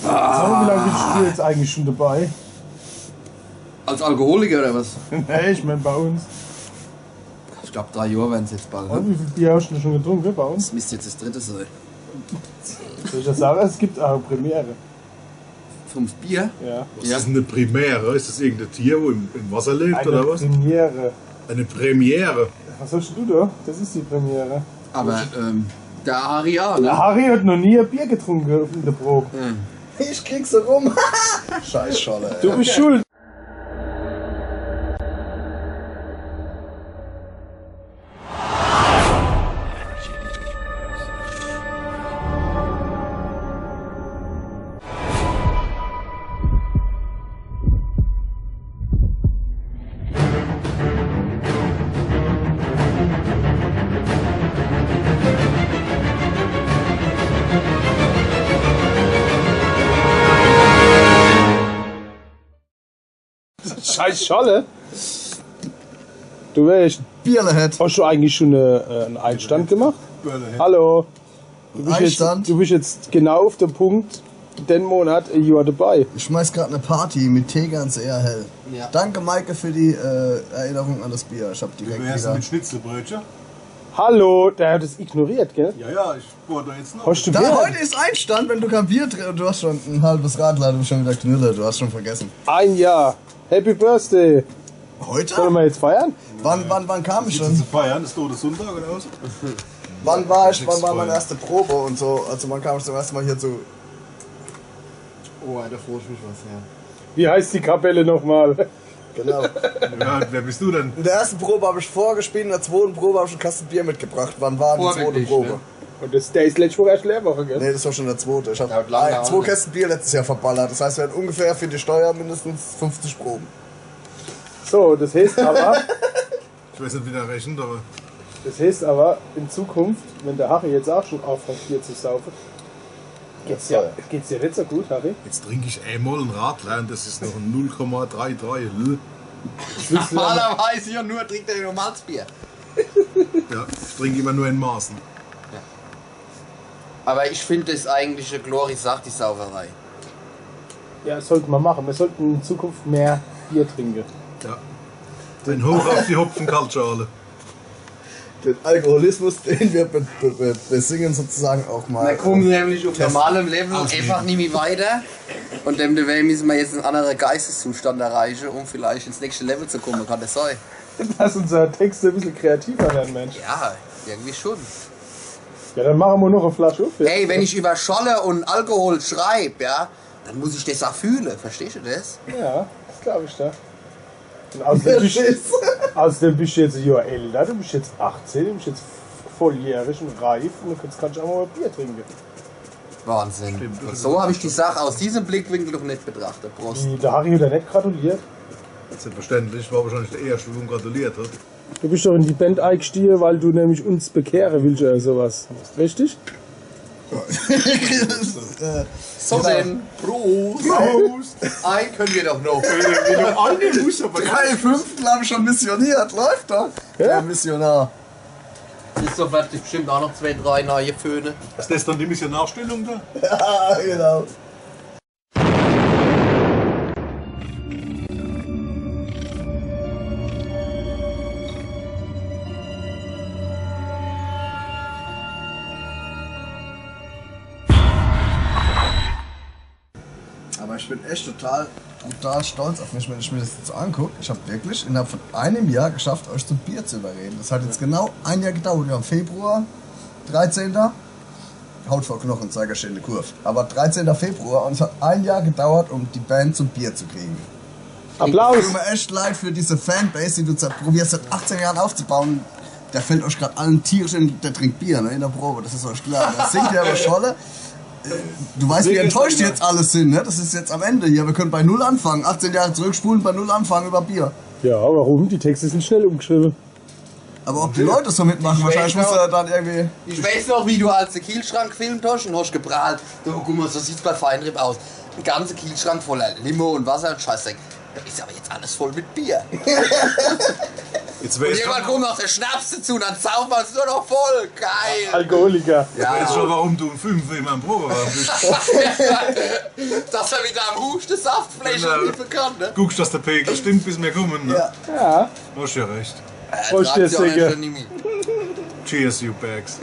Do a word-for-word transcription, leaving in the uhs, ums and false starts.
Sag mal, wie lange bist du jetzt eigentlich schon dabei? Als Alkoholiker oder was? Nee, ich mein bei uns. Ich glaub, drei Jahre werden's jetzt bald, ne? Und wie viel Bier hast du schon getrunken bei uns? Das müsste jetzt das dritte sein. Soll ich das sagen? Es gibt auch Premiere. Fünf Bier? Ja. Was ist denn eine Primäre? Ist das irgendein Tier, wo im, im Wasser lebt, oder was? Eine Premiere. Eine Premiere? Was sagst du da? Das ist die Premiere. Aber, ähm, der Harry auch, ne? Der Harry hat noch nie ein Bier getrunken in der Probe. Ja. Ich krieg so rum. Scheiß Scholle, ey. Du bist schuld. Scheiß Scholle. Du wärst. Bierlehead. Hast du eigentlich schon, äh, einen Einstand gemacht? Bierlehead. Hallo. Du bist jetzt, Einstand? Du bist jetzt genau auf dem Punkt, den Monat, äh, you are dabei. Ich schmeiß grad eine Party mit Tegernsee Hell. Ja. Danke, Maike, für die, äh, Erinnerung an das Bier. Ich hab direkt. Wie wär's denn wieder mit Schnitzelbrötchen? Hallo, der hat es ignoriert, gell? Ja, ja, ich boah da jetzt noch. Hast du Bier? Da, heute ist Einstand, wenn du kein Bier trinkst. Du hast schon ein halbes Radler, du bist schon wieder Knüller, du hast schon vergessen. Ein Jahr. Happy Birthday. Heute? Sollen wir jetzt feiern? Wann, wann, wann kam ich denn? Zu feiern? Ist Todessonntag oder was? Wann war ich, wann war meine erste Probe und so? Also wann kam ich zum ersten Mal hier zu? Oh, Alter, froh ich mich was her. Wie heißt die Kapelle nochmal? Genau. Ja, wer bist du denn? In der ersten Probe habe ich vorgespielt, in der zweiten Probe habe ich einen Kasten Bier mitgebracht. Wann war die zweite Probe? Vorbildlich, ne? Und das, der ist letzte Woche erst leer geworden, gell? Nee, das war schon der zweite. Ich habe zwei Kästen Bier letztes Jahr verballert. Das heißt, wir hatten ungefähr für die Steuer mindestens fünfzig Proben. So, das heißt aber, ich weiß nicht, wie der rechnet, aber das heißt aber, in Zukunft, wenn der Harry jetzt auch schon anfängt, Bier zu saufen, geht's dir, geht's dir nicht so gut, Harry? Jetzt trinke ich einmal einen Radler und das ist noch ein null Komma drei drei. Normalerweise ja nur trinkt er nur Malzbier. Ja, ich trinke immer nur in Maßen. Ja. Aber ich finde es eigentlich eine glorreiche Sache, die Sauferei. Ja, das sollte man machen. Wir sollten in Zukunft mehr Bier trinken. Ja. Ein Hoch auf die Hopfenkaltschale. Den Alkoholismus, den wir be be be besingen, sozusagen auch mal. Wir kommen nämlich auf normalem Level einfach nicht mehr weiter. Und demnach müssen wir jetzt einen anderen Geisteszustand erreichen, um vielleicht ins nächste Level zu kommen. Kann das sein? Dass unsere Texte ein bisschen kreativer werden, Mensch. Ja, irgendwie schon. Ja, dann machen wir noch eine Flasche auf, ja. Ey, wenn ich über Scholle und Alkohol schreibe, ja, dann muss ich das auch fühlen, verstehst du das? Ja, das glaube ich da. Und außerdem bist, außerdem bist du jetzt ein Jahr älter, du bist jetzt achtzehn, du bist jetzt volljährig und reif und jetzt kannst du auch mal ein Bier trinken. Wahnsinn. Stimmt. Und so habe ich die Sache aus diesem Blickwinkel noch nicht betrachtet. Prost. Wie, der Harry hat ja nicht gratuliert. Selbstverständlich, war wahrscheinlich der Erste, wo gratuliert hat. Du bist doch in die Band eingestiegen, weil du nämlich uns bekehren willst oder sowas. Richtig? Äh, so, genau. Denn Prost. Prost. Ein können wir doch noch. Wenn du noch eine musst, aber drei, fünf, glaube ich, schon missioniert. Läuft doch. Ja? Der Missionar. Christoph wird sich bestimmt auch noch zwei, drei neue föhnen. Ist das dann die Missionarstellung da? Ja, genau. Aber ich bin echt total, total stolz auf mich, wenn ich mir das jetzt so angucke. Ich habe wirklich innerhalb von einem Jahr geschafft, euch zum Bier zu überreden. Das hat jetzt genau ein Jahr gedauert. Wir haben Februar, dreizehnter. Haut vor Knochen, Zeigerschiene, Kurve. Aber dreizehnter Februar und es hat ein Jahr gedauert, um die Band zum Bier zu kriegen. Applaus! Tut mir echt leid für diese Fanbase, die du seit, probierst seit achtzehn Jahren aufzubauen. Der fällt euch gerade allen tierisch in, der trinkt Bier, ne, in der Probe, das ist euch klar. Der singt ja über Scholle. Äh, du weißt, wie enttäuscht die jetzt alle sind, ne? Das ist jetzt am Ende hier. Wir können bei Null anfangen, achtzehn Jahre zurückspulen, bei Null anfangen über Bier. Ja, warum? Die Texte sind schnell umgeschrieben. Aber ob die Leute so mitmachen, wahrscheinlich muss er dann irgendwie. Ich weiß noch, wie du als der Kühlschrank gefilmt hast und hast geprahlt. Du, guck mal, so sieht's bei Feinripp aus. Ein ganzer Kühlschrank voller Limo und Wasser und Scheißdreck. Da ist aber jetzt alles voll mit Bier. Jetzt Und weißt irgendwann du, kommt noch der Schnaps dazu und dann saufen wir uns nur noch voll. Geil. Alkoholiker. jetzt weißt du schon, warum du um fünf Uhr immer im Proberaum bist. Dass er wieder am Husten Saftfläschel Genau. hieven kann, ne? Guckst, dass der Pegel stimmt, bis wir kommen. Ne? Ja. Ja. Hast ja recht. Prost, Traktion Digga. ist schon nimi. Cheers, you bags.